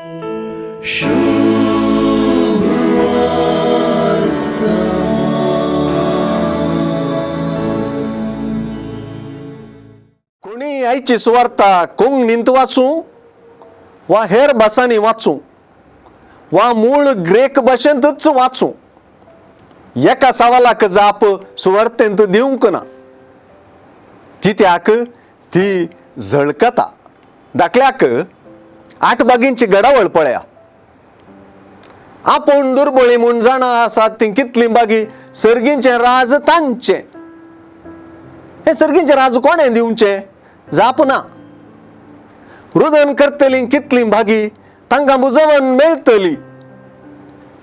कोणी आयची सुवार्ता कोंकणींत वाचूं वा हेर भासांनी वाचूं वा मूळ ग्रेक भाशेंतच वाचूं, एका सवालाक जाप सुवार्तेंत दिवंक ना. कित्याक ती झळकता. दाखल्याक आठ बागींची घडावळ पळया. आपूण दुर्बळी म्हूण जाणा आसात ती कितली बागी, सर्गींचें राज तांचें. हें सर्गींचें राज कोणें दिवचें? जाप ना. रुदन करतली कितली भागी, तांकां बुजवण मेळटली.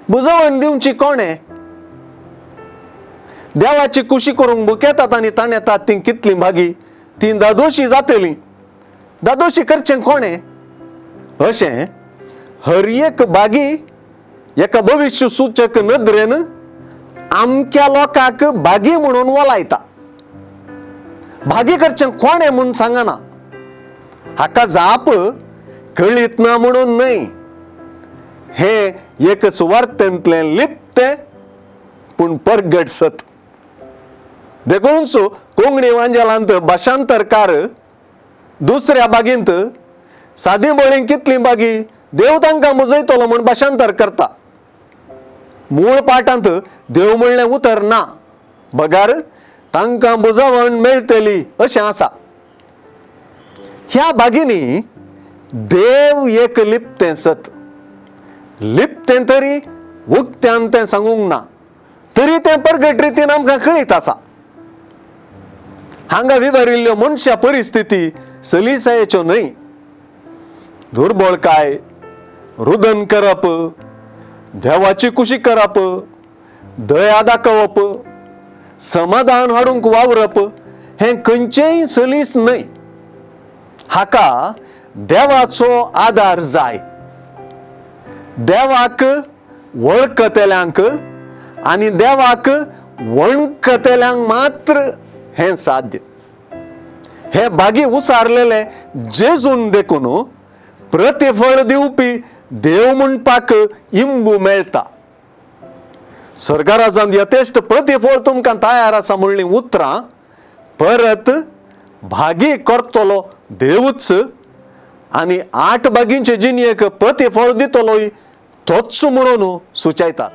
बुजवण दिवची कोणें? देवाची कुशी करूंक बुकेतात आनी ताणेतात ती कितली भागी, ती दादोशी जातली. दादोशी करचें कोणें? अशें हर एक बागी एका भविश्य सूचक नदरेन आमक्या लोकांक बागी म्हणून वलायता. भागी करचें कोणें म्हूण सांगना. हाका जाप कळीत ना म्हणून न्हय. हें एक सुवार्थेंतलें लिप्तें पूण परगट सत. देखून कोंकणी वांजेलांत भाशांतरकार दुसऱ्या बागींत सादी बळी कितली बागी देव तांकां मुजयतलो म्हूण भाशांतर करता. मूळ पाठांत देव म्हणलें उतर ना, बगार तांकां बुजवण मेळटली अशें आसा. ह्या बागींनी देव एक लिपतें सत, लिपतें तरी उक्त्यान तें सांगूंक ना, तरी तें परगट रितीन आमकां कळीत आसा. हांगा विवरिल्ल्यो मनशा परिस्थिती सलिसायेच्यो न्हय. दुर्बळकाय, रुदन करप, देवाची कुशी करप, दया दाखोवप, समाधान हाडूंक वावरप हें खंयचेंय सलीस न्हय. हाका देवाचो आदार जाय. देवाक वळखतल्यांक आनी देवाक वणखतल्यांक मात्र हें साध्य. हे बागी उसारलेले जेजून देखून प्रतिफळ दिवपी देव म्हणपाक इंबू मेळटा. सरकाराजान यथेश्ट प्रतिफळ तुमकां तयार आसा म्हणलीं उतरां परत भागी करतलो देवूच आनी आठ बागींचे जिणेक प्रतिफळ दितलोय तोच म्हणून सुचयता.